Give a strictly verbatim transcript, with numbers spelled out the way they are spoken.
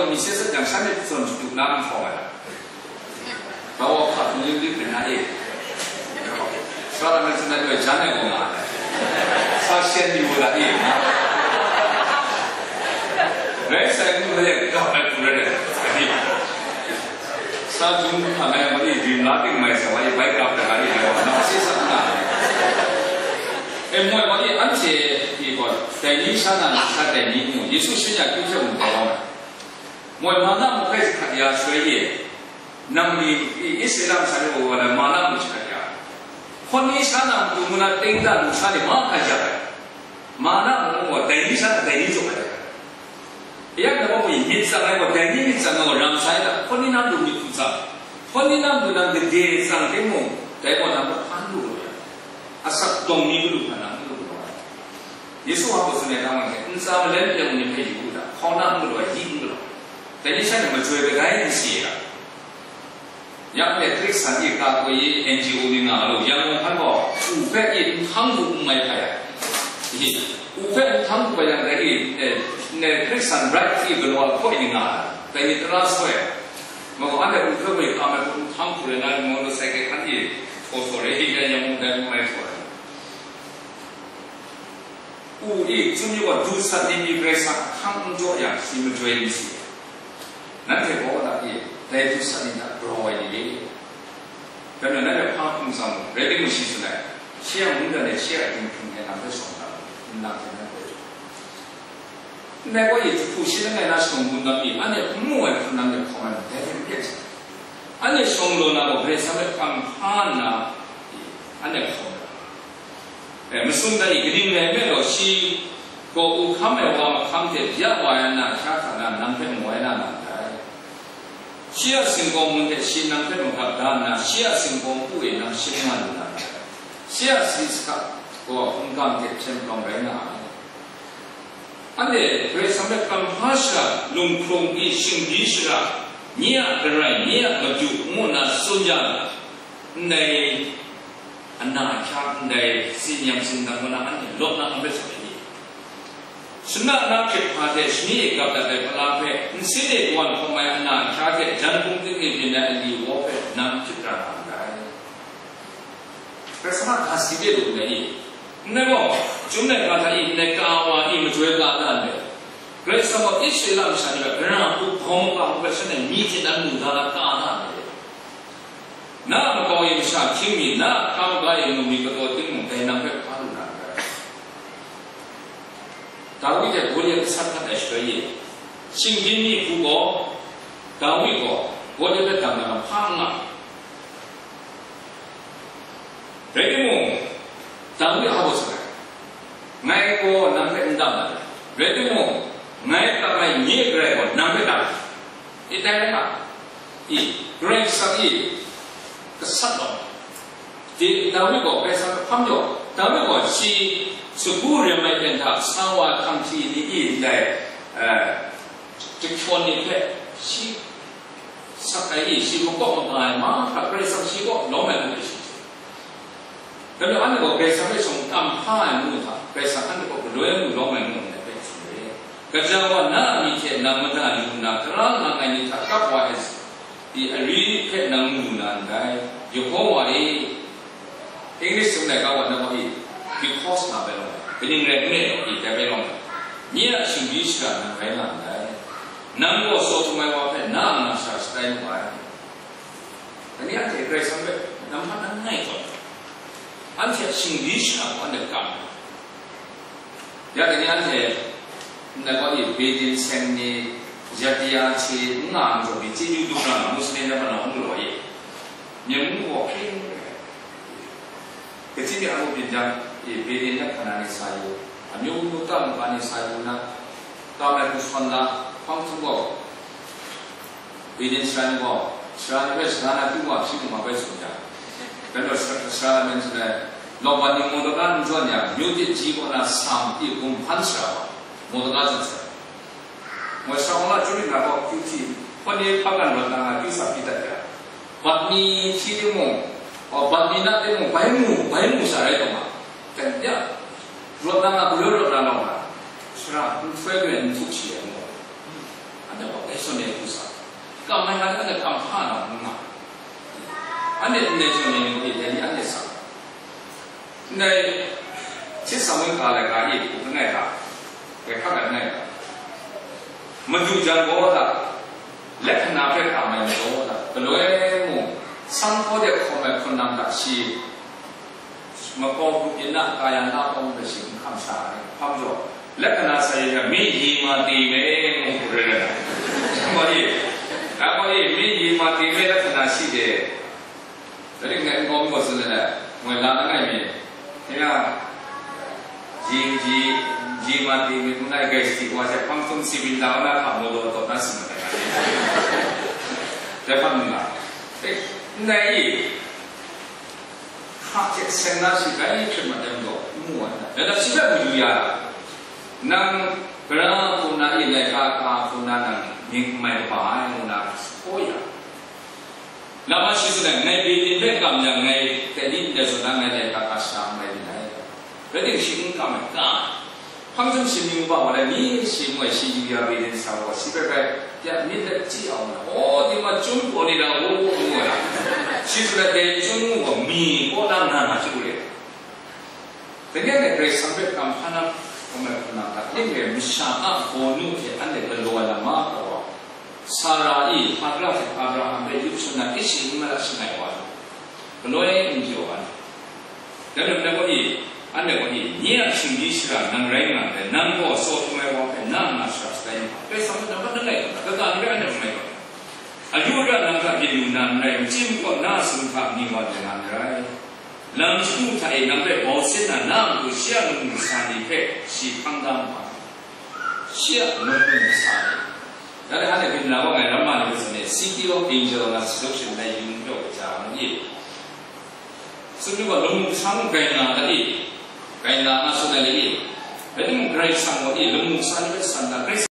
Myit se sat jang, shanhte zawn shadu na nhtawm ai. Grau wa hpa hpung yu yu hpe na e. Sa lam na hte na loi jan ai gaw nga ai. Sa shen yu wa la e. Rai sai, ngu la yang grau ai hku rai ai. Sa jung hpang ai wa ni rim la ting mai sa wa i bai grau ai wa ni na si sa na. E moi wa ni anhte i gaw, dai ni sha na, sha dai ni mu, Yesu shin ya kyu hte mung grau ai. Moi, mana mung hpe hkrat ya shaloi e, nang ni Israela masha ni gaw wa na mana mung hkrat ya. Hkawt ni sha na matu ngu na, teng da lu sha ni mahkra ya ai. Mana mung gaw, dai ni sha na dai ni jaw ai. Ya na gaw, myit tsang ai gaw, dai ni myit tsang ai gaw, ram sai da, hkawt ni na matu myit hku tsang, hkawt ni na matu nang gade tsang timung, dai gaw nang hpa n lu lu ya. Asak dawng ni galu hkra nang n lu lu ai. Yesu wa gaw tsun ai, nang anhte ntsa malen pyaw ni hpe yu u hta, hkauna n galaw ai, yi n galaw ai. Dai ni sha ni majoi kadai ni si ai. Ya anhte Hkristu san i ka koi i N G O ni nga lu, Yangon hkan gaw u hpe i nhkang hku n mai hpai ai. I, u hpe nhkang hku bai yang dai i, eh, ne Hkristu san rai i galaw ai hkaw i ni nga ai. Dai ni tara soi ai. Ma gaw anhte u hpe woi ka mai hku nhkang hku rai na, motorcycle hkan i hkaw saw rai i, ya Yangon dai n mai hkaw ai. U i, chyum yu gaw, du sat ni pyi Karai Kasang ahkang n jaw yang, shi majoi ni si. Nanhte gaw, na pyi, dai du sat ni hta grau ai ni le. Dai majaw, nanhte hpa hkum tsang mu, rai timung, shi tsun ai, shi a mungdan e, shi a dinghpring e, nang hpe shawng da, nang hte nan gaw. Ndai gaw, i jahku shi langai na shawng bun gap i, anhte n mu ai hku nang myit hkawm ai, dai hte n pyan sai. Anhte shawng law na gaw, Karai Kasang hpe hkam hpa nna, i, anhte hkawm ai. E, masum da i, kaning rai nme law, shi gaw u hkam ai wa mahkam hte bya wa ai na hkya hta na, nang hpe mu ai na nang dai. Shi a singkawng mun hte shi nang hpe magap da nna, shi a singkawng pu e nang shim nga lu na dai. Shi a si sahka gaw hkungga hte hpyen palawng rai nga ai. Anhte Karai Kasang hpe hkam hpa shara, lunghkrung i, shingbyi shara, nye a garai, nye a madu, ngu nna tsun yang, ndai ana ahkya, ndai tsin yang tsin dang kaw na anhte lawt na n rai sa ai ni? Shana na hkrit hpa hte shani e gap dat ai pala hpe, nsin e wan hkawm ai ana ahkya hte jan hpung ting e byin ai ali waw hpe nang hkyit ra na ndai. Karai Kasang a ga si de lu ndai ni? Ndai gaw, chyum laika hta i ndai ka wa i majoi ka da ndai. Karai Kasang gaw Israela masha ni hpe gara hku hpawng makam hpe shanhte myi hte nan mu da na ka da ndai. Na a makau e masha hkying mi, na a hkra maga e mu mi kataw timung, dai nang hpe hpa lu na n rai. Dawi hte Goliat gasat hkat ai shaloi e, shingbyin ni hku gaw, Dawi gaw Goliat hpe dang na hpa n nga. Rai timung, Dawi a gaw tsun ai, ngai gaw nang hpe n dang ai, rai timung, ngai dang ai nye Karai gaw nang hpe dang ai. I, dai rai nga, i, Karai Kasang i gasat lawm. Di, Dawi gaw Karai Kasang hpe hpang jaw, Dawi gaw shi sagu rem ai hpyen hta sa wa hkang hti ni i ndai, eh, jahkyawn ni hpe shi sak ai i, shi makawp maga ai mahkra Karai Kasang shi kaw lawm ai ngu ai shi. Dai majaw, anhte gaw Karai Kasang hpe shawng tam hpa ai ngu hta, Karai Kasang anhte gaw galoi ngu lawm ai ngu ndai hpe tsun re. Kaja wa na a myi hte nang mada yu nna, tara nga ai ni hta kap wa ai i, ari hpe nang mu na ndai, Yehowa e. English sum laika wa na gaw i, because nga bai lawm ai, kaning rai nme law i, dai bai lawm ai, nye a shingbyi shara nang rai nga ndai. Nang gaw saw htum ai wa hpe na a nga sha shatai mu ai. Dai ni anhte Karai Kasang hpe namhpa nan ngai tawn, anhte a shingbyi shara gaw anhte kam ai. Ya dai ni anhte, ndai gaw i, Bedin seng ni, Jahdiya hte n nga ai majaw, chyeju dum ra nga, Muslim ni hpa na hkrum galaw i, myen gaw hpring ai. Kaji mi a mu byin jang, i, Bedin na hkana ni sa yu, amyu myu ta mungga ni sa yu na, kam ai hku sawn la, hpang htum gaw, Bedin sara ni gaw, sara ni hpe sara na kyu wa hpyi mu ma bai tsun jang, dai majaw sara, sara ni tsun ai, Laban ni mawtaga n jawn yang, myu tit ji kaw na sam i gumhpan sara gaw, mawtaga jawn sai. Moi sara wa la chyum myit na gaw, kyu hti, hpawt ni hpa kan rawt na nga kyu sa hpyi dat ya, bat ni hti timung, aw, bat ni na timung, bai mu, bai mu sa rai taw ma, kan ya, rawt na nga, galaw rawt na law nga, sara nhtoi gaw n htuk shi ai mu. Anhte gaw bai Shon e hku sa, kam ai hta n-, anhte kam hpa na hkrum nga, anhte ndai shon e ni hpe dai ni anhte sa, ndai htit sangwun ga lai ga e hku langai hta, grai hkap ai langai hta, madu jan gaw hta, lahkana hpe kam ai majaw hta, galoi mung, sanghpaw de hkawm ai hpunang hta shi, makau grup yin na, kaya na kawng hpe shi n hkam sha ai. Hpa majaw, lahkana sa yin ga, mi yi ma ti me, ngu hku rai rai na. Wa yi, a, wa yi, mi yi ma ti me lahkana shi de. Dai ning ngai n kawm gaw tsun ai, ngoi la na ngai mi. Hkye a, ji, ji, ji ma ti mi, ngu na, gai sadi wa hte hpang htum si bin da wa na hta mu law taw na si ma ai. Dai hpa nna, eh, ndai i, hka hte seng na shi bai hkrit mat ai majaw, n mu ai. Dai na shi hpe mu yu ya, nang gara hku na i, laika ka hku na nang mying n mai kaba ai ngu na hkaw ya, lama shi tsun ai, ngai Benin hpe kam yang, ngai Benin de zawn na ngai laika ka sha n mai byin ai. Rai timung, shi n kam ai, ka. Hpang jum shi myu ba wa lai, ni shi moi shi yu ya Benin sa gaw, shi hpe bai, ya, myit let chyi au na, aw, di ma, chyum kaw ni la, o, ngu ai. Shi tsun ai, dai chyum ngu gaw, mi kaw na nga nga chyu re. Dai ni anhte Karai Kasang hpe kam hpa na hkawm ai hpunang hta, ning e masha a gaw nu hte anhte galaw ai lam mahkra wa, Sara i Hagara hte Abraham hpe yup shangun na, Ishak n mara shangai wa, galoi n jaw ai. Dai majaw, dai gaw i, anhte gaw i, nye a shinggyim shara nang rai nga ndai, nang gaw Sodom ai wa hpe na nga shara shatai n hpa, Karai Kasang hpe nang mat langai tawn na, kaga n rai anhte n mai tawn na? Ayu ra nang hta byin lu na n rai, machyi makawn na sumhte ni wa lu na n rai. Lam shagu hta e nang hpe bau sin na, na a matu shi a lamu kasa ni hpe shi hkang da ma ai. Shi a lamu kasa ni. Dai hta e byin la wa ai ramma ni hpe tsun e, City of Angel nga sasawk shin ai yung pyaw kaja mu i. Tsun mi gaw, lamu kasa mung gai nga ga i, gai nga nga tsun ai le i. Rai timung, Karai Kasang gaw i, lamu kasa ni hpe san na, Karai